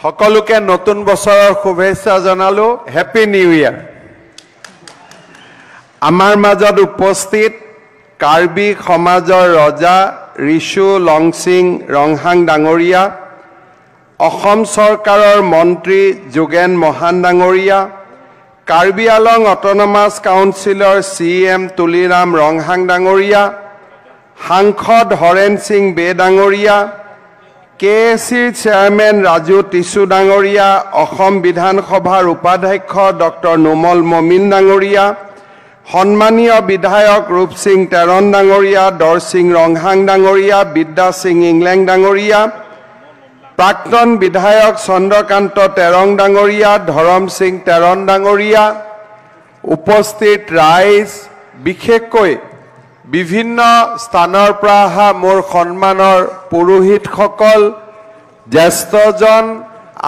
সকলোকে নতুন বছৰৰ শুভেচ্ছা জনালোঁ। Happy new year. আমাৰ মাজত উপস্থিত কাৰ্বি সমাজৰ ৰজা ৰিচু লংচিং ৰংহাং ডাঙৰীয়া, অসম চৰকাৰৰ মন্ত্ৰী যোগেন মহান ডাঙৰীয়া, কাৰ্বি আলং অট'নমাছ কাউন্সিলৰ চি.এম. তুলিৰাম ৰংহাং ডাঙৰীয়া, সাংসদ হৰেণ সিং বে ডাঙৰীয়া, কে.এ.চিৰ চেয়াৰমেন ৰাজু টিছু ডাঙৰীয়া, অসম বিধানসভাৰ উপাধ্যক্ষ ডক্টৰ নোমল মমিন ডাঙৰীয়া, সন্মানীয় বিধায়ক ৰূপসিং টেৰণ ডাঙৰীয়া, দৰসিং ৰংহাং ডাঙৰীয়া, বিদ্যা সিং ইংলেং ডাঙৰীয়া, প্ৰাক্তন বিধায়ক চন্দ্ৰকান্ত টেৰং ডাঙৰীয়া, ধৰম সিং টেৰণ ডাঙৰীয়া, উপস্থিত ৰাইজ, বিশেষকৈ বিভিন্ন স্থানৰ পৰা অহা মোৰ সন্মানৰ পুৰোহিতসকল, জ্যেষ্ঠজন,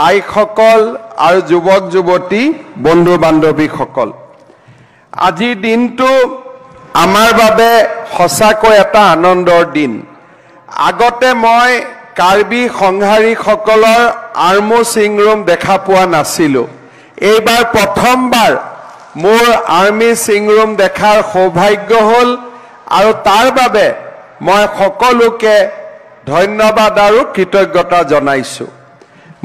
আইসকল আৰু যুৱক যুৱতী, বন্ধু বান্ধৱীসকল, আজিৰ দিনটো আমাৰ বাবে সঁচাকৈ এটা আনন্দৰ দিন। আগতে মই কাৰ্বি সংহাৰীসকলৰ আৰ্মো চিংৰুম দেখা পোৱা নাছিলোঁ। এইবাৰ প্ৰথমবাৰ মোৰ আৰ্মি চিংৰুম দেখাৰ সৌভাগ্য হ'ল আৰু তাৰ বাবে মই সকলোকে ধন্যবাদ আৰু কৃতজ্ঞতা জনাইছোঁ।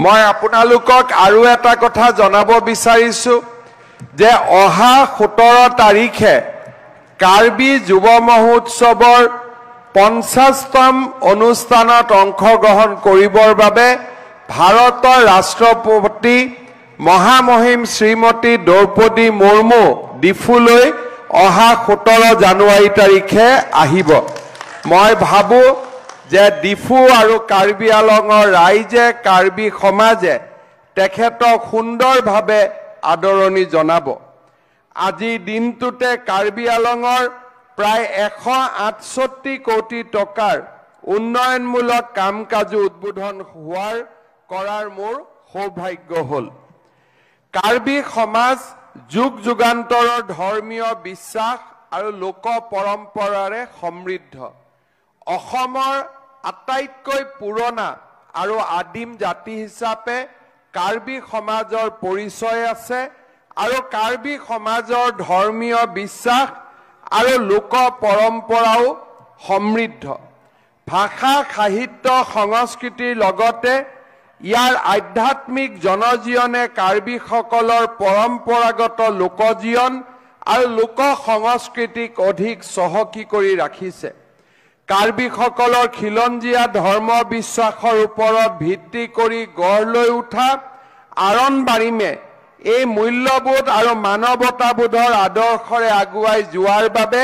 মই আপোনালোকক আৰু এটা কথা জনাব বিচাৰিছোঁ যে অহা 17 তাৰিখে কাৰ্বি যুৱ মহোৎসৱৰ 50তম অনুষ্ঠানত অংশগ্ৰহণ কৰিবৰ বাবে ভাৰতৰ ৰাষ্ট্ৰপতি মহামহিম শ্ৰীমতী দ্ৰৌপদী মুৰ্মু ডিফুলৈ অহা 17 জানুৱাৰী তাৰিখে আহিব। মই ভাবোঁ যে ডিফু আৰু কাৰ্বি আলঙৰ ৰাইজে, কাৰ্বি সমাজে তেখেতক সুন্দৰভাৱে আদৰণি জনাব। আজিৰ দিনটোতে কাৰ্বি আলঙৰ প্ৰায় 168 কোটি টকাৰ উন্নয়নমূলক কাম কাজো উদ্বোধন হোৱাৰ কৰাৰ মোৰ সৌভাগ্য হ'ল। কাৰ্বি সমাজ যুগ যুগান্তৰৰ ধৰ্মীয় বিশ্বাস আৰু লোক পৰম্পৰাৰে সমৃদ্ধ। অসমৰ আটাইতকৈ পুৰণা আৰু আদিম জাতি হিচাপে কাৰ্বি সমাজৰ পৰিচয় আছে আৰু কাৰ্বি সমাজৰ ধৰ্মীয় বিশ্বাস আৰু লোক পৰম্পৰাও সমৃদ্ধ। ভাষা, সাহিত্য, সংস্কৃতিৰ লগতে ইয়াৰ আধ্যাত্মিক জনজীৱনে কাৰ্বিসকলৰ পৰম্পৰাগত লোকজীৱন আৰু লোক সংস্কৃতিক অধিক চহকী কৰি ৰাখিছে। কাৰ্বিসকলৰ খিলঞ্জীয়া ধৰ্ম বিশ্বাসৰ ওপৰত ভিত্তি কৰি গঢ় লৈ উঠা আৰণবাৰীমে এই মূল্যবোধ আৰু মানৱতাবোধৰ আদৰ্শৰে আগুৱাই যোৱাৰ বাবে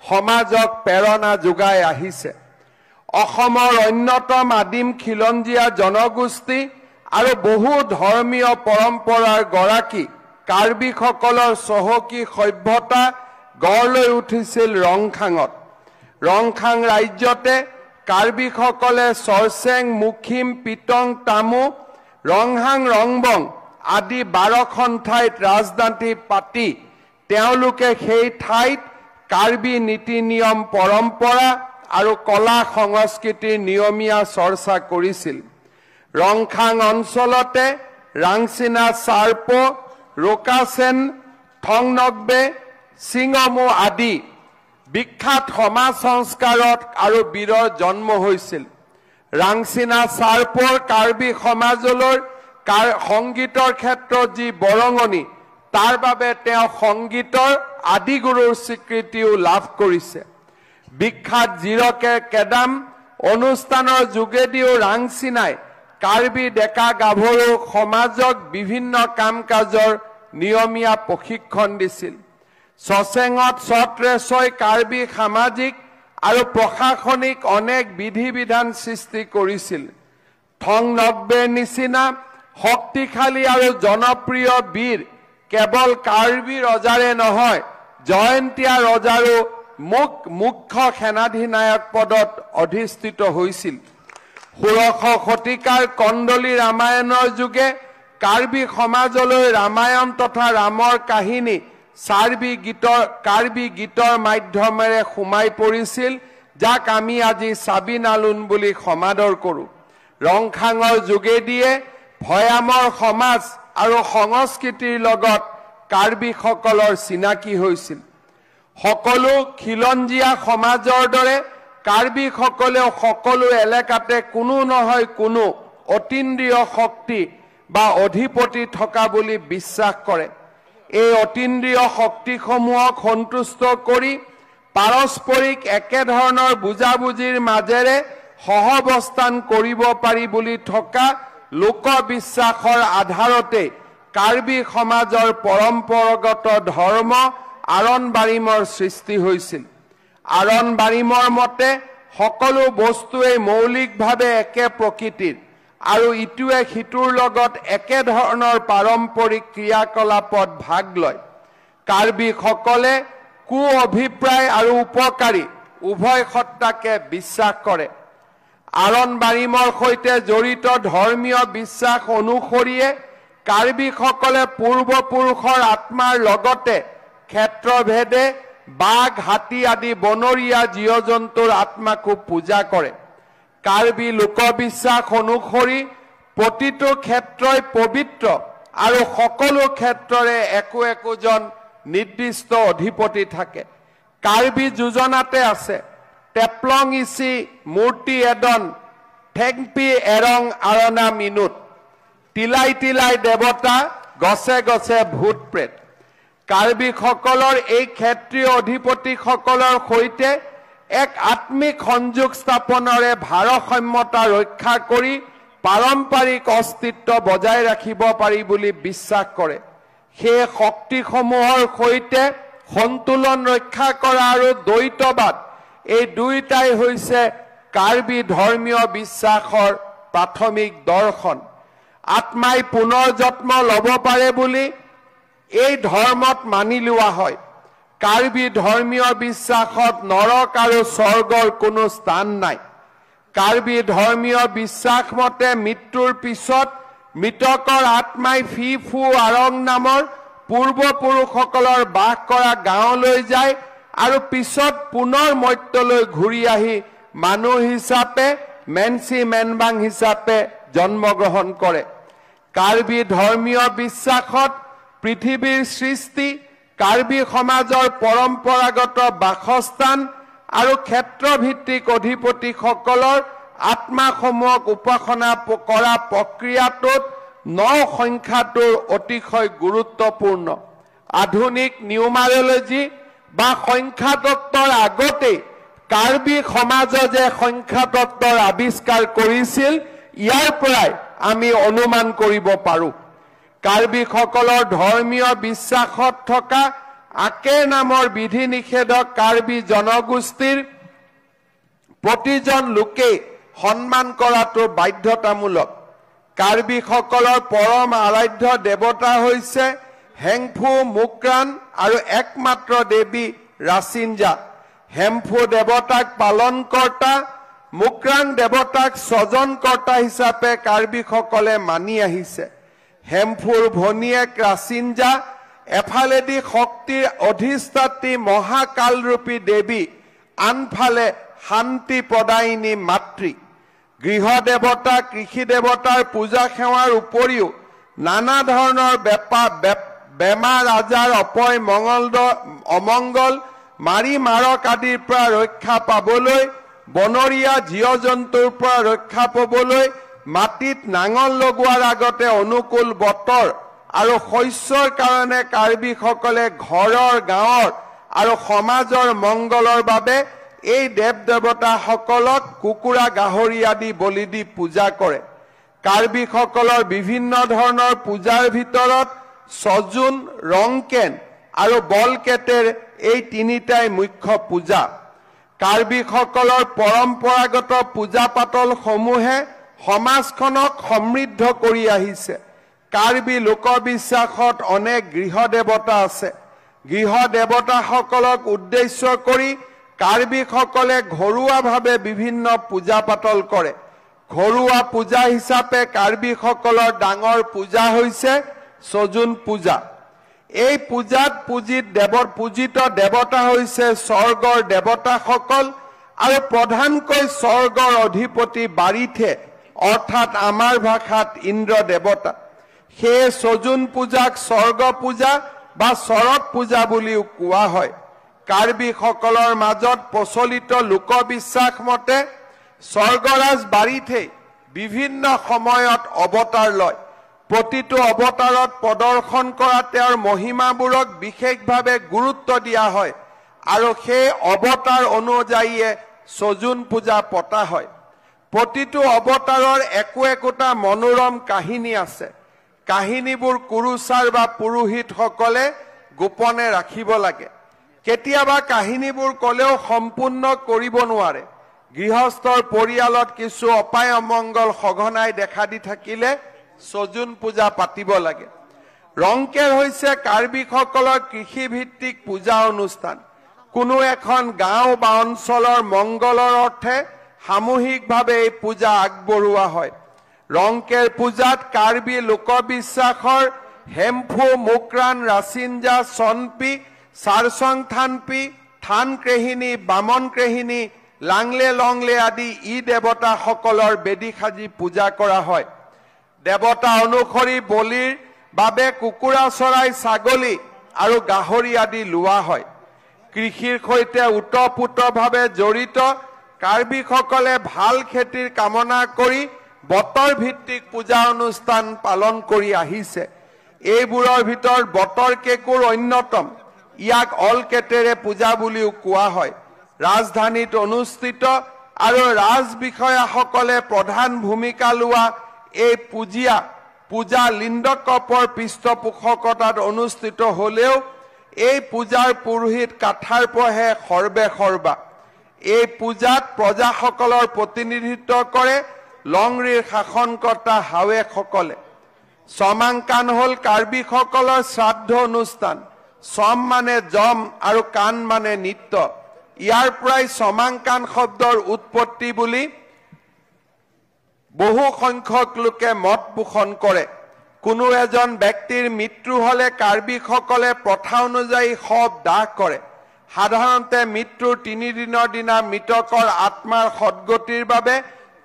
সমাজক প্ৰেৰণা যোগাই আহিছে। অসমৰ অন্যতম আদিম খিলঞ্জীয়া জনগোষ্ঠী আৰু বহু ধৰ্মীয় পৰম্পৰাৰ গৰাকী কাৰ্বিসকলৰ চহকী সভ্যতা গঢ় লৈ উঠিছিল ৰংখাঙত। ৰংখাং ৰাজ্যতে কাৰ্বিসকলে চৰচেং, মুখিম, পিটং, তামু, ৰংহাং, ৰংবং আদি 12খন ঠাইত ৰাজধানী পাতি তেওঁলোকে সেই ঠাইত কাৰ্বি নীতি নিয়ম, পৰম্পৰা আৰু কলা সংস্কৃতিৰ নিয়মীয়া চৰ্চা কৰিছিল। ৰংখাং অঞ্চলতে ৰাংচিনা চাৰ্প, ৰোকাচেন, থংনকবে, চিঙমু আদি বিখ্যাত সমাজ সংস্কাৰক আৰু বীৰৰ জন্ম হৈছিল। ৰাংচিনা চাৰ্পৰ কাৰ্বি সমাজলৈ সংগীতৰ ক্ষেত্ৰত যি বৰঙণি, তাৰ বাবে তেওঁ সংগীতৰ আদিগুৰুৰ স্বীকৃতিও লাভ কৰিছে। বিখ্যাত জিৰকে কেদাম অনুষ্ঠানৰ যোগেদিও ৰাংচিনাই কাৰ্বি ডেকা গাভৰু সমাজক বিভিন্ন কাম কাজৰ নিয়মীয়া প্ৰশিক্ষণ দিছিল। চচেঙত চত্ৰেছই কাৰ্বি সামাজিক আৰু প্ৰশাসনিক অনেক বিধি বিধান সৃষ্টি কৰিছিল। থং নকবেৰ নিচিনা শক্তিশালী আৰু জনপ্ৰিয় বীৰ কেৱল কাৰ্বি ৰজাৰে নহয়, জয়ন্তীয়া ৰজাৰো মুখ্য সেনাধিনায়ক পদত অধিষ্ঠিত হৈছিল। ষোড়শ শতিকাৰ কন্দলী ৰামায়ণৰ যুগে কাৰ্বি সমাজলৈ ৰামায়ণ তথা ৰামৰ কাহিনী কাৰ্বি গীতৰ মাধ্যমেৰে সোমাই পৰিছিল, যাক আমি আজি চাবি নালুন বুলি সমাদৰ কৰোঁ। ৰংখাঙৰ যোগেদিয়ে ভৈয়ামৰ সমাজ আৰু সংস্কৃতিৰ লগত কাৰ্বিসকলৰ চিনাকি হৈছিল। সকলো খিলঞ্জীয়া সমাজৰ দৰে কাৰ্বিসকলেও সকলো এলেকাতে কোনো নহয় কোনো অতীন্দ্ৰিয় শক্তি বা অধিপতি থকা বুলি বিশ্বাস কৰে। এই অতীন্দ্ৰিয় শক্তিসমূহক সন্তুষ্ট কৰি পাৰস্পৰিক একেধৰণৰ বুজাবুজিৰ মাজেৰে সহাৱস্থান কৰিব পাৰি বুলি থকা লোকবিশ্বাসৰ আধাৰতে কাৰ্বি সমাজৰ পৰম্পৰাগত ধৰ্ম আৰণবাৰিমৰ সৃষ্টি হৈছিল। আৰণবাৰিমৰ মতে সকলো বস্তুৱেই মৌলিকভাৱে একে প্ৰকৃতিৰ আৰু ইটোৱে সিটোৰ লগত একেধৰণৰ পাৰম্পৰিক ক্ৰিয়াকলাপত ভাগ লয়। কাৰ্বিসকলে কু অভিপ্ৰায় আৰু উপকাৰী উভয় সত্তাকে বিশ্বাস কৰে। আৰণবাৰিমৰ সৈতে জড়িত ধৰ্মীয় বিশ্বাস অনুসৰিয়ে কাৰ্বিসকলে পূৰ্বপুৰুষৰ আত্মাৰ লগতে ক্ষেত্ৰভেদে বাঘ, হাতী আদি বনৰীয়া জীৱ জন্তুৰ আত্মাকো পূজা কৰে। কাৰ্বি লোকবিশ্বাস অনুসৰি প্ৰতিটো ক্ষেত্ৰই পবিত্ৰ আৰু সকলো ক্ষেত্ৰৰে একো একোজন নিৰ্দিষ্ট অধিপতি থাকে। কাৰ্বি যোজনাতে আছে টেপলং ইচি মূৰ্তি এদন ঠেংপি এৰং আৰণা মিনুত তিলাই তিলাই দেৱতা গছে গছে ভূত প্ৰেত। কাৰ্বিসকলৰ এই ক্ষেত্ৰীয় অধিপতিসকলৰ সৈতে এক আত্মিক সংযোগ স্থাপনেৰে ভাৰসাম্যতা ৰক্ষা কৰি পাৰম্পৰিক অস্তিত্ব বজাই ৰাখিব পাৰি বুলি বিশ্বাস কৰে। সেই শক্তিসমূহৰ সৈতে সন্তুলন ৰক্ষা কৰা আৰু দ্বৈতবাদ এই দুয়োটাই হৈছে কাৰ্বি ধৰ্মীয় বিশ্বাসৰ প্ৰাথমিক দৰ্শন। আত্মাই পুনৰ জন্ম ল'ব পাৰে বুলি এই ধৰ্মত মানি লোৱা হয়। কাৰ্বি ধৰ্মীয় বিশ্বাসত নৰক আৰু স্বৰ্গৰ কোনো স্থান নাই। কাৰ্বি ধৰ্মীয় বিশ্বাস মতে মৃত্যুৰ পিছত মৃতকৰ আত্মাই ফি ফু আৰং নামৰ পূৰ্বপুৰুষসকলৰ বাস কৰা গাঁৱলৈ যায় আৰু পিছত পুনৰ মৰ্ত্যলৈ ঘূৰি আহি মানুহ হিচাপে মেনচি মেনবাং হিচাপে জন্মগ্ৰহণ কৰে। কাৰ্বি ধৰ্মীয় বিশ্বাসত পৃথিৱীৰ সৃষ্টি, কাৰ্বি সমাজৰ পৰম্পৰাগত বাসস্থান আৰু ক্ষেত্ৰভিত্তিক অধিপতিসকলৰ আত্মাসমূহক উপাসনা কৰা প্ৰক্ৰিয়াটোত ন সংখ্যাটোৰ অতিশয় গুৰুত্বপূৰ্ণ। আধুনিক নিউমাৰলজি বা সংখ্যাতত্ত্বৰ আগতেই কাৰ্বি সমাজে যে সংখ্যাতত্ত্বৰ আৱিষ্কাৰ কৰিছিল ইয়াৰ পৰাই আমি অনুমান কৰিব পাৰোঁ। কাৰ্বিসকলৰ ধৰ্মীয় বিশ্বাসত থকা আকে নামৰ বিধি নিষেধক কাৰ্বি জনগোষ্ঠীৰ প্ৰতিজন লোকেই সন্মান কৰাটো বাধ্যতামূলক। কাৰ্বিসকলৰ পৰম আৰাধ্য দেৱতা হৈছে হেংফু মুক্ৰান আৰু একমাত্ৰ দেৱী ৰাচিনজা। হেমফু দেৱতাক পালনকৰ্তা, মুক্ৰাং দেৱতাক স্বজনকৰ্তা হিচাপে কাৰ্বিসকলে মানি আহিছে। হেমফুৰ ভনীয়েক ৰাচিনজা এফালেদি শক্তিৰ অধিষ্ঠাত্ৰী মহাকালৰূপী দেৱী, আনফালে শান্তি প্ৰদায়িনী মাতৃ। গৃহ দেৱতা, কৃষি দেৱতাৰ পূজা সেৱাৰ উপৰিও নানা ধৰণৰ বেমাৰ আজাৰ, অপয় মংগল অমংগল, মাৰি মাৰক আদিৰ পৰা ৰক্ষা পাবলৈ, বনৰীয়া জীৱ জন্তুৰ পৰা ৰক্ষা পাবলৈ মাটিত নাঙল লগোৱাৰ আগতে অনুকূল বতৰ আৰু শস্যৰ কাৰণে কাৰ্বিসকলে ঘৰৰ, গাঁৱৰ আৰু সমাজৰ মংগলৰ বাবে এই দেৱ দেৱতাসকলক কুকুৰা, গাহৰি আদি বলি দি পূজা কৰে। কাৰ্বিসকলৰ বিভিন্ন ধৰণৰ পূজাৰ ভিতৰত ছজোন, ৰংকেন আৰু বলকেটেৰ এই তিনিটাই মুখ্য পূজা। কাৰ্বিসকলৰ পৰম্পৰাগত পূজা পাতলসমূহে সমাজখনক সমৃদ্ধ কৰি আহিছে। কাৰ্বি লোকবিশ্বাসত অনেক গৃহ দেৱতা আছে। গৃহ দেৱতাসকলক উদ্দেশ্য কৰি কাৰ্বিসকলে ঘৰুৱাভাৱে বিভিন্ন পূজা পাতল কৰে। ঘৰুৱা পূজা হিচাপে কাৰ্বিসকলৰ ডাঙৰ পূজা হৈছে ছজোন পূজা। এই পূজাত পূজিত দেৱতা হৈছে স্বৰ্গৰ দেৱতাসকল আৰু প্ৰধানকৈ স্বৰ্গৰ অধিপতি বাৰিথে অৰ্থাৎ আমাৰ ভাষাত ইন্দ্ৰ দেৱতা। সেয়ে ছজুন পূজাক স্বৰ্গ পূজা বা চৰক পূজা বুলিও কোৱা হয়। কাৰ্বিসকলৰ মাজত প্ৰচলিত লোকবিশ্বাস মতে স্বৰ্গৰাজ বাৰিথেই বিভিন্ন সময়ত অৱতাৰ লয়। প্ৰতিটো অৱতাৰত প্ৰদৰ্শন কৰা তেওঁৰ মহিমাবোৰক বিশেষভাৱে গুৰুত্ব দিয়া হয় আৰু সেই অৱতাৰ অনুযায়ীয়ে ছজুন পূজা পতা হয়। প্ৰতিটো অৱতাৰৰ একো একোটা মনোৰম কাহিনী আছে। কাহিনীবোৰ কুৰুচাৰ বা পুৰোহিতসকলে গোপনে ৰাখিব লাগে। কেতিয়াবা কাহিনীবোৰ ক'লেও সম্পূৰ্ণ কৰিব নোৱাৰে। গৃহস্থৰ পৰিয়ালত কিছু অপায় অমংগল সঘনাই দেখা দি থাকিলে ছজুন পূজা পাতিব লাগে। ৰংকেৰ হৈছে কাৰ্বিসকলৰ কৃষিভিত্তিক পূজা অনুষ্ঠান। কোনো এখন গাঁও বা অঞ্চলৰ মংগলৰ অৰ্থে সামূহিকভাৱে এই পূজা আগবঢ়োৱা হয়। ৰংকেৰ পূজাত কাৰ্বি লোকবিশ্বাসৰ হেমফু, মোক্ৰান, ৰাচিনজা, চনপি, চাৰচং থানপি, থান ক্ৰেহিনী, বামন ক্ৰেহিনী, লাংলে লংলে আদি ই দেৱতাসকলৰ বেদী সাজি পূজা কৰা হয়। দেৱতা অনুসৰি বলিৰ বাবে কুকুৰা চৰাই, ছাগলী আৰু গাহৰি আদি লোৱা হয়। কৃষিৰ সৈতে ওতঃপ্ৰোতভাৱে জড়িত কাৰ্বিসকলে ভাল খেতিৰ কামনা কৰি বতৰ ভিত্তিক পূজা অনুষ্ঠান পালন কৰি আহিছে। এইবোৰৰ ভিতৰত বতৰ কেঁকোৰ অন্যতম। ইয়াক অলকেটেৰে পূজা বুলিও কোৱা হয়। ৰাজধানীত অনুষ্ঠিত আৰু ৰাজবিষয়াসকলে প্ৰধান ভূমিকা লোৱা এই পূজা লিণ্ডকপৰ পৃষ্ঠপোষকতাত অনুষ্ঠিত হ'লেও এই পূজাৰ পুৰোহিত কাথাৰপহে সৰ্বে সৰ্বা। এই পূজাত প্ৰজাসকলৰ প্ৰতিনিধিত্ব কৰে লংৰিৰ শাসনকৰ্তা হাৱেসকলে। চমাংকান হ'ল কাৰ্বিসকলৰ শ্ৰাদ্ধ অনুষ্ঠান। চম মানে যম আৰু কান মানে নৃত্য। ইয়াৰ পৰাই চমাংকান শব্দৰ উৎপত্তি বুলি বহু সংখ্যক লোকে মত পোষণ কৰে। কোনো এজন ব্যক্তিৰ মৃত্যু হ'লে কাৰ্বিসকলে প্ৰথা অনুযায়ী শৱ দাহ কৰে। সাধাৰণতে মৃত্যুৰ তিনিদিনৰ দিনা মৃতকৰ আত্মাৰ সদ্গতিৰ বাবে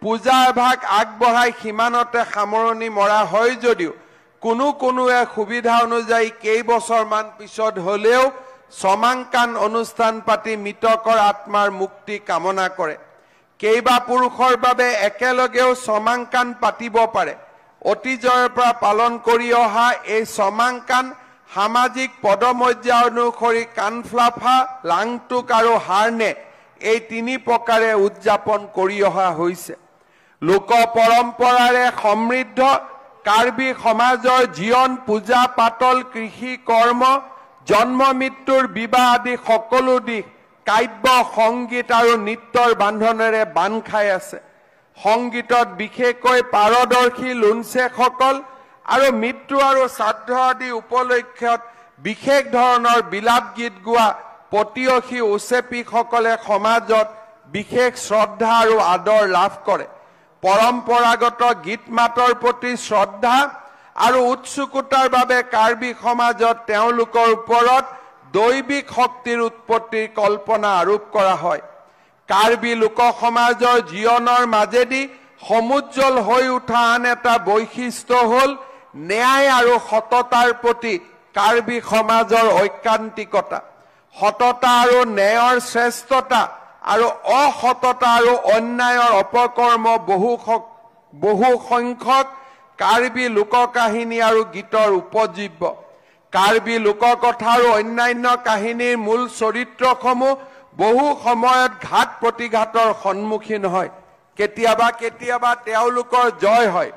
পূজা এভাগ আগবঢ়াই সিমানতে সামৰণি মৰা হয় যদিও কোনো কোনোৱে সুবিধা অনুযায়ী কেইবছৰমান পিছত হ'লেও চমাংকান অনুষ্ঠান পাতি মৃতকৰ আত্মাৰ মুক্তি কামনা কৰে। কেইবা পুৰুষৰ বাবে একেলগেও চমাংকান পাতিব পাৰে। অতীজৰ পৰা পালন কৰি অহা এই চমাংকান সামাজিক পদমৰ্যাদা অনুসৰি কানফ্লাফা, লাংটুক আৰু হাৰ্নে এই তিনি প্ৰকাৰে উদযাপন কৰি অহা হৈছে। লোক পৰম্পৰাৰে সমৃদ্ধ কাৰ্বি সমাজৰ জীৱন, পূজা পাতল, কৃষি কৰ্ম, জন্ম মৃত্যুৰ বিবাহ আদি সকলো দিশ কাব্য, সংগীত আৰু নৃত্যৰ বান্ধোনেৰে বান্ধ খাই আছে। সংগীতত বিশেষকৈ পাৰদৰ্শী লুনচেসকল আৰু মৃত্যু আৰু শ্ৰাদ্ধ আদি উপলক্ষত বিশেষ ধৰণৰ বিলাপ গীত গোৱা পতিয়সী ওচেপীসকলে সমাজত বিশেষ শ্ৰদ্ধা আৰু আদৰ লাভ কৰে। পৰম্পৰাগত গীত মাতৰ প্ৰতি শ্ৰদ্ধা আৰু উৎসুকতাৰ বাবে কাৰ্বি সমাজত তেওঁলোকৰ ওপৰত দৈবিক শক্তিৰ উৎপত্তিৰ কল্পনা আৰোপ কৰা হয়। কাৰ্বি লোক সমাজৰ জীৱনৰ মাজেদি সমুজ্জ্বল হৈ উঠা আন এটা বৈশিষ্ট্য হ'ল ন্যায় আৰু সততাৰ প্ৰতি কাৰ্বি সমাজৰ ঐকান্তিকতা। সততা আৰু ন্যায়ৰ শ্ৰেষ্ঠতা আৰু অসততা আৰু অন্যায়ৰ অপকৰ্ম বহু সংখ্যক কাৰ্বি লোককাহিনী আৰু গীতৰ উপজীৱ্য। কাৰ্বি লোককথা আৰু অন্যান্য কাহিনীৰ মূল চৰিত্ৰসমূহ বহু সময়ত ঘাত প্ৰতিঘাতৰ সন্মুখীন হয়। কেতিয়াবা কেতিয়াবা তেওঁলোকৰ জয় হয়,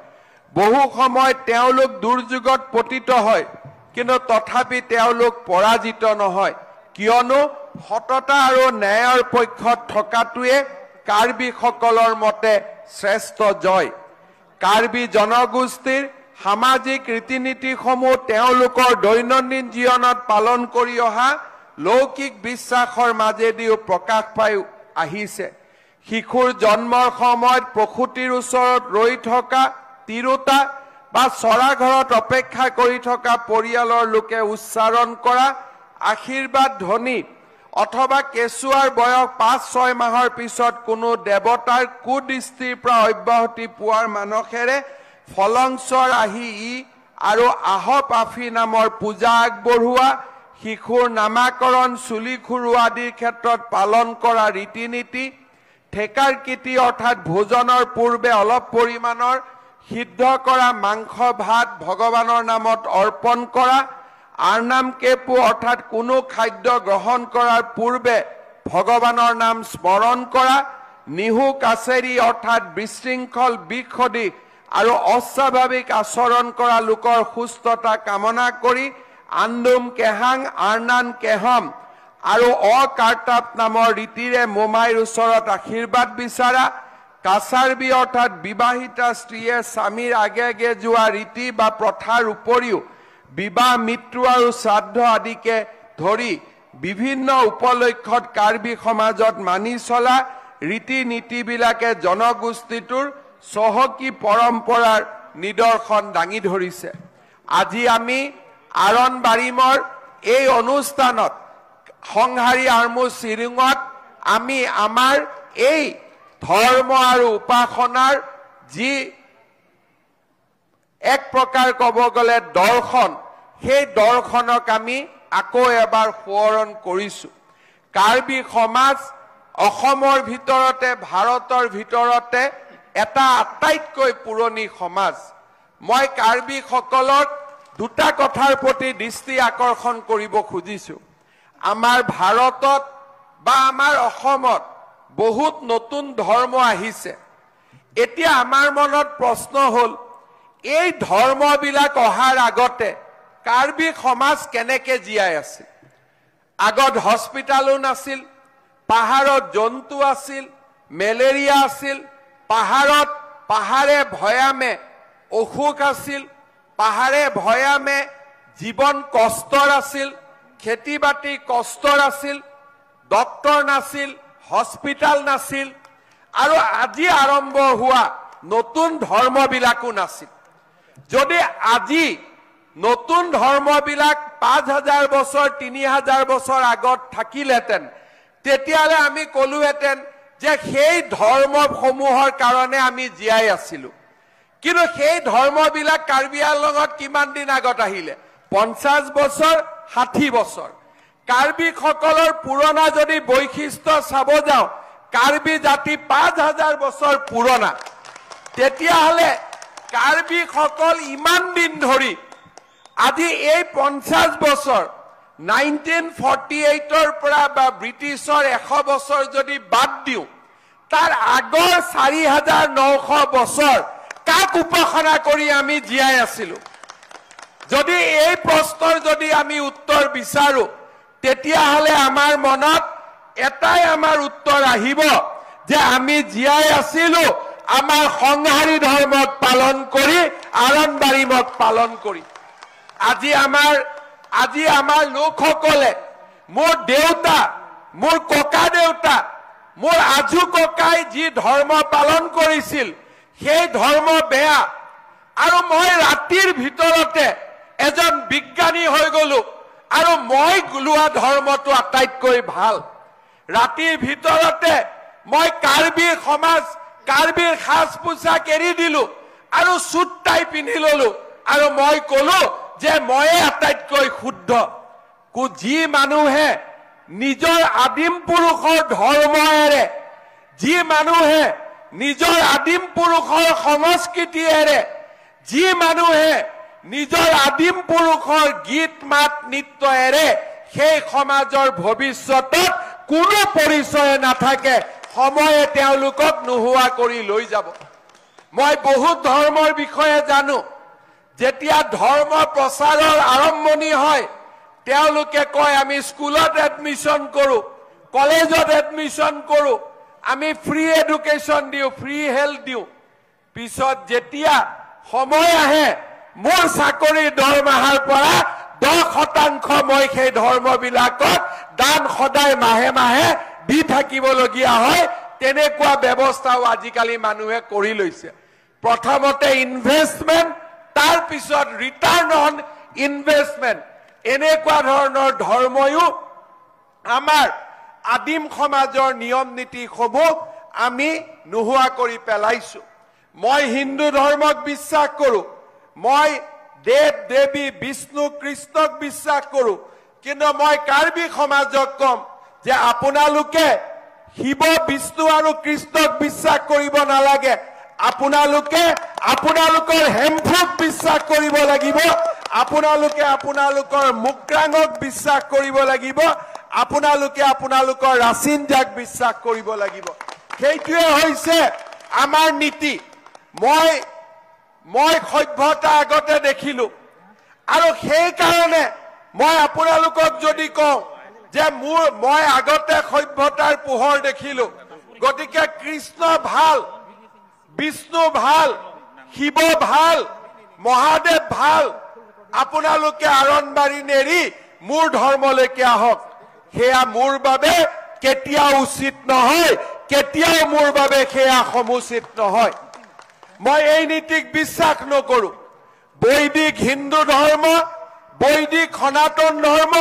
বহু সময়ত তেওঁলোক দুৰ্যোগত পতিত হয়, কিন্তু তথাপি তেওঁলোক পৰাজিত নহয়, কিয়নো সততা আৰু ন্যায়ৰ পক্ষত থকাটোৱে কাৰ্বিসকলৰ মতে শ্ৰেষ্ঠ জয়। কাৰ্বি জনগোষ্ঠীৰ সামাজিক ৰীতি-নীতিসমূহ তেওঁলোকৰ দৈনন্দিন জীৱনত পালন কৰি অহা লৌকিক বিশ্বাসৰ মাজেদিও প্ৰকাশ পাই আহিছে। শিশুৰ জন্মৰ সময়ত প্ৰসূতিৰ ওচৰত ৰৈ থকা তিৰোতা বা চৰাঘৰত অপেক্ষা কৰি থকা পৰিয়ালৰ লোকে উচ্চাৰণ কৰা আশীৰ্বাদ ধ্বনি অথবা কেঁচুৱাৰ বয়স 5-6 মাহৰ পিছত কোনো দেৱতাৰ কুদৃষ্টিৰ পৰা অব্যাহতি পোৱাৰ মানসেৰে ফলংচৰ আহি ই আৰু আহপ আফি নামৰ পূজা আগবঢ়োৱা, শিশুৰ নামাকৰণ, চুলি খুৰোৱা আদিৰ ক্ষেত্ৰত পালন কৰা ৰীতি নীতি, থেকাৰকীতি অৰ্থাৎ ভোজনৰ পূৰ্বে অলপ পৰিমাণৰ সিদ্ধ কৰা মাংস ভাত ভগৱানৰ নামত অৰ্পণ কৰা, আৰনাম কেপু অৰ্থাৎ কোনো খাদ্য গ্ৰহণ কৰাৰ পূৰ্বে ভগৱানৰ নাম স্মৰণ কৰা, নিহু কাছেৰী অৰ্থাৎ বিশৃংখল বিষসদী আৰু অস্বাভাৱিক আচৰণ কৰা লোকৰ সুস্থতা কামনা কৰি আন্দুম কেহাং আৰনান কেহম আৰু অকাৰ্তাপ নামৰ ৰীতিৰে মোমাইৰ ওচৰত আশীৰ্বাদ বিচাৰা, কাছাৰবি অৰ্থাৎ বিবাহিতা স্ত্ৰীয়ে স্বামীৰ আগে আগে যোৱা ৰীতি বা প্ৰথাৰ উপৰিও বিবাহ, মৃত্যু আৰু শ্ৰাদ্ধ আদিকে ধৰি বিভিন্ন উপলক্ষত কাৰ্বি সমাজত মানি চলা ৰীতি নীতিবিলাকে জনগোষ্ঠীটোৰ চহকী পৰম্পৰাৰ নিদৰ্শন দাঙি ধৰিছে। আজি আমি আৰণবাৰীমৰ এই অনুষ্ঠানত সংহাৰী আৰ্মু চিৰিঙত আমি আমাৰ এই ধৰ্ম আৰু উপাসনাৰ যি এক প্ৰকাৰ ক'ব গ'লে দৰ্শন, সেই দৰ্শনক আমি আকৌ এবাৰ সোঁৱৰণ কৰিছোঁ। কাৰ্বি সমাজ অসমৰ ভিতৰতে, ভাৰতৰ ভিতৰতে এটা আটাইতকৈ পুৰণি সমাজ। মই কাৰ্বিসকলক দুটা কথাৰ প্ৰতি দৃষ্টি আকৰ্ষণ কৰিব খুজিছোঁ। আমাৰ ভাৰতত বা আমাৰ অসমত বহুত নতুন ধৰ্ম আহিছে। এতিয়া আমাৰ মনত প্ৰশ্ন হ'ল, এই ধৰ্মবিলাক অহাৰ আগতে কাৰ্বি সমাজ কেনেকে জীয়াই আছিল? আগত হস্পিটালো নাছিল, পাহাৰত জন্তু আছিল, মেলেৰিয়া আছিল, পাহাৰত পাহাৰে ভৈয়ামে অসুখ আছিল, পাহাৰে ভৈয়ামে জীৱন কষ্টৰ আছিল, খেতি বাতি কষ্টৰ আছিল, ডক্তৰ নাছিল, হস্পিটাল নাছিল, আৰু আজি আৰম্ভ হোৱা নতুন ধৰ্মবিলাকো নাছিল। যদি আজি নতুন ধৰ্মবিলাক 5000 বছৰ 3000 বছৰ আগত থাকিলহেঁতেন, তেতিয়াহ'লে আমি ক'লোহেঁতেন যে সেই ধৰ্মসমূহৰ কাৰণে আমি জীয়াই আছিলোঁ। কিন্তু সেই ধৰ্মবিলাক কাৰ্বি আংলঙত কিমান দিন আগত আহিলে? 50 বছৰ, 60 বছৰ। কাৰ্বিসকলৰ পুৰণা যদি বৈশিষ্ট্য চাব যাওঁ, কাৰ্বি জাতি 5000 বছৰ পুৰণা। তেতিয়াহ'লে কাৰ্বিসকল ইমান দিন ধৰি আজি এই 50 বছৰ 1948ৰ পৰা বা ব্ৰিটিছৰ 100 বছৰ যদি বাদ দিওঁ, তাৰ আগৰ 4900 বছৰ কাক উপাসনা কৰি আমি জীয়াই আছিলোঁ? যদি এই প্ৰশ্নৰ যদি আমি উত্তৰ বিচাৰো, তেতিয়াহ'লে আমাৰ মনত এটাই আমাৰ উত্তৰ আহিব যে আমি জীয়াই আছিলোঁ আমাৰ সংহাৰী ধৰ্মক পালন কৰি, আৰণবাৰীমক পালন কৰি। আজি আমাৰ লোকসকলে, মোৰ দেউতা, মোৰ ককা দেউতা, মোৰ আজু ককাই যি ধৰ্ম পালন কৰিছিল সেই ধৰ্ম বেয়া, আৰু মই ৰাতিৰ ভিতৰতে এজন বিজ্ঞানী হৈ গলো আৰু মই লোৱা ধৰ্মটো আটাইতকৈ ভাল। ৰাতিৰ ভিতৰতে মই কাৰ্বি সমাজ, কাৰ্বিৰ সাজ পোছাক এৰি দিলো আৰু চুট টাই পিন্ধি ললো আৰু মই কলো যে ময়ে আটাইতকৈ শুদ্ধ। যি মানুহে নিজৰ আদিম পুৰুষৰ ধৰ্ম এৰে, যি মানুহে নিজৰ আদিম পুৰুষৰ সংস্কৃতি এৰে, যি মানুহে নিজৰ আদিম পুৰুষৰ গীত মাত নৃত্য এৰে, সেই সমাজৰ ভৱিষ্যতত কোনো পৰিচয় নাথাকে। সময়ে তেওঁলোকক নোহোৱা কৰি লৈ যাব। মই বহুত ধৰ্মৰ বিষয়ে জানো। যেতিয়া ধৰ্ম প্ৰচাৰৰ আৰম্ভণি হয়, তেওঁলোকে কয় আমি স্কুলত এডমিশ্যন কৰোঁ, কলেজত এডমিশ্যন কৰোঁ, আমি ফ্ৰী এডুকেশ্যন দিওঁ, ফ্ৰী হেল্থ দিওঁ। পিছত যেতিয়া সময় আহে, মোৰ চাকৰিৰ দৰমহাৰ পৰা 10% মই সেই ধৰ্মবিলাকত দান সদায় মাহে মাহে দি থাকিবলগীয়া হয়। তেনেকুৱা ব্যৱস্থাও আজিকালি মানুহে কৰি লৈছে। প্ৰথমতে ইনভেষ্টমেণ্ট, তাৰ পিছত ৰিটাৰ্ণ অন ইনভেষ্টমেণ্ট। এনেকুৱা ধৰণৰ ধৰ্ময়ো আমাৰ আদিম সমাজৰ নিয়ম নীতিসমূহ আমি নোহোৱা কৰি পেলাইছো। মই হিন্দু ধৰ্মক বিশ্বাস কৰোঁ, মই দেৱ দেৱী বিষ্ণু কৃষ্ণক বিশ্বাস কৰোঁ, কিন্তু মই কাৰ্বি সমাজক ক'ম যে আপোনালোকে শিৱ বিষ্ণু আৰু কৃষ্ণক বিশ্বাস কৰিব নালাগে, আপোনালোকে আপোনালোকৰ হেমফুক বিশ্বাস কৰিব লাগিব, আপোনালোকে আপোনালোকৰ মুক্ৰাঙক বিশ্বাস কৰিব লাগিব, আপোনালোকে আপোনালোকৰ ৰাচিনজাক বিশ্বাস কৰিব লাগিব। সেইটোৱে হৈছে আমাৰ নীতি। মই সভ্যতা আগতে দেখিলো, আৰু সেইকাৰণে মই আপোনালোকক যদি কওঁ যে মই আগতে সভ্যতাৰ পোহৰ দেখিলো, গতিকে কৃষ্ণ ভাল, বিষ্ণু ভাল, শিৱ ভাল, মহাদেৱ ভাল, আপোনালোকে আৰণবাৰী নেৰি মোৰ ধৰ্মলৈকে আহক, সেয়া মোৰ বাবে কেতিয়াও উচিত নহয়, কেতিয়াও মোৰ বাবে সেয়া সমুচিত নহয়। মই এই নীতিক বিশ্বাস নকৰোঁ। বৈদিক হিন্দু ধৰ্ম, বৈদিক সনাতন ধৰ্ম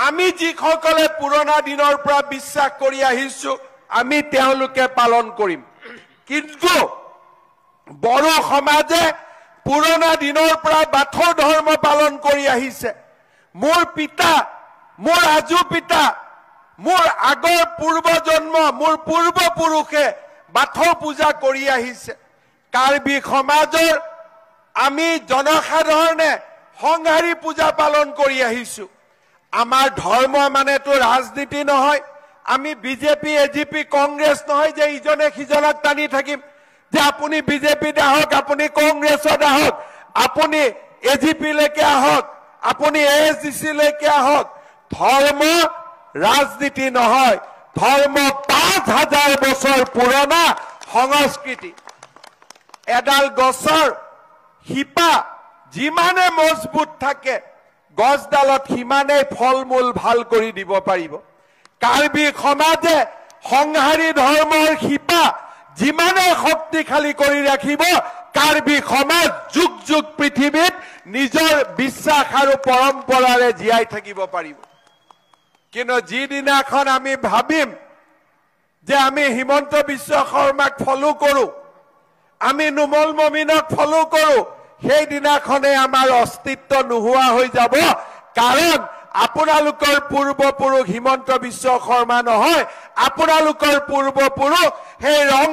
আমি যিসকলে পুৰণা দিনৰ পৰা বিশ্বাস কৰি আহিছো, আমি তেওঁলোকে পালন কৰিম। কিন্তু বড়ো সমাজে পুৰণা দিনৰ পৰা বাথৌ ধৰ্ম পালন কৰি আহিছে। মোৰ পিতা, মোৰ আজু পিতা, মোৰ আগৰ পূৰ্বজন্ম, মোৰ পূৰ্বপুৰুষে বাথৌ পূজা কৰি আহিছে। কাৰ্বি সমাজৰ আমি জনসাধাৰণে সংহাৰী পূজা পালন কৰি আহিছো। আমাৰ ধৰ্ম মানেতো ৰাজনীতি নহয়, আমি বিজেপি, এজিপি, কংগ্ৰেছ নহয় যে ইজনে সিজনক টানি থাকিম যে আপুনি বিজেপিত আহক, আপুনি কংগ্ৰেছত আহক, আপুনি এজিপিলৈকে আহক, আপুনি এ এছ ডি চিলৈকে আহক। ধৰ্ম ৰাজনীতি নহয়, ধৰ্ম 5000 বছৰ পুৰণা সংস্কৃতি। এডাল গছৰ শিপা যিমানে মজবুত থাকে, গছডালত সিমানেই ফল মূল ভাল কৰি দিব পাৰিব। কাৰ্বি সমাজে সংহাৰী ধৰ্মৰ শিপা যিমানে শক্তিশালী কৰি ৰাখিব, কাৰ্বি সমাজ যুগ যুগ পৃথিৱীত নিজৰ বিশ্বাস আৰু পৰম্পৰাৰে জীয়াই থাকিব পাৰিব। কিন্তু যিদিনাখন আমি ভাবিম যে আমি হিমন্ত বিশ্ব শৰ্মাক ফলো কৰোঁ, আমি নোমল মমিনক ফলো কৰোঁ, সেইদিনাখনে আমাৰ অস্তিত্ব নোহোৱা হৈ যাব। কাৰণ আপোনালোকৰ পূৰ্বপুৰুষ হিমন্ত বিশ্ব শৰ্মা নহয়, আপোনালোকৰ পূৰ্বপুৰুষ সেই ৰং